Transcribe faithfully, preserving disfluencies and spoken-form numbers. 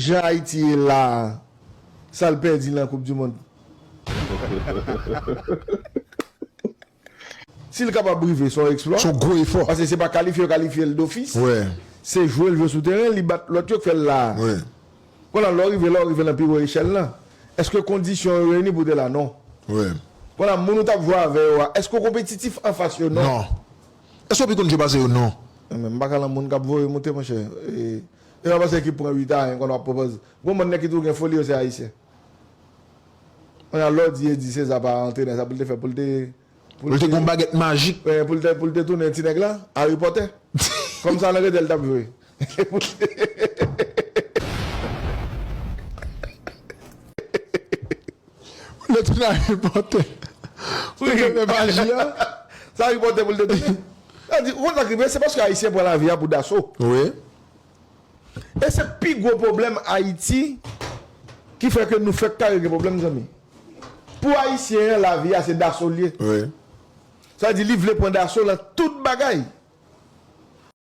Jan Ayiti ye la a, sa l pèdi nan Koup di Mond. Si l kapab rive, se yon eksplwa. Se yon gwo efò. Paske se pa kalifye yo kalifye l dofis. Wi. Se jwe l jwe sou teren, li bat lòt yo k fè l la a. Wi. Kounye a, lè w rive, lè w rive nan pi wo echèl lan, èske kondisyon yo reyini pou w te la? Non. Wi. Kounye a, moun ou t ap jwe avè yo a, èske w konpetitif anfas yo? Non. Non. Èske w pi konn jwe pase yo? Non. Men m pa ka nan moun k ap voye moute, monchè. E, e pa paske ekip pran uit a yen, konn w ap pwopoze. Gwo moun nèg ki tou gen foli yo, se Ayisyen. Kounye a, lè w di Edi Seza pa antrenè, sa pou l te fè, pou l te Pou l te gen yon bagèt majik. Pou l te, pou l te tounen ti nèg la, Harry Potter. Kòm sa nan rete l t ap jwe. Pou l te tounen Harry Potter. Pou l te fè maji a. Sa Harry Potter pou l te tounen. Sa di, ou konn sa k rive, se paske Ayisyen pran lavi a pou daso. Wi. E se pi gwo pwoblèm Ayiti ki fè ke nou fèk kare gen pwoblèm, zanmi. Pou Ayisyen an, lavi a se daso l ye. Wi. Sa di li vle pran daso lan tout bagay.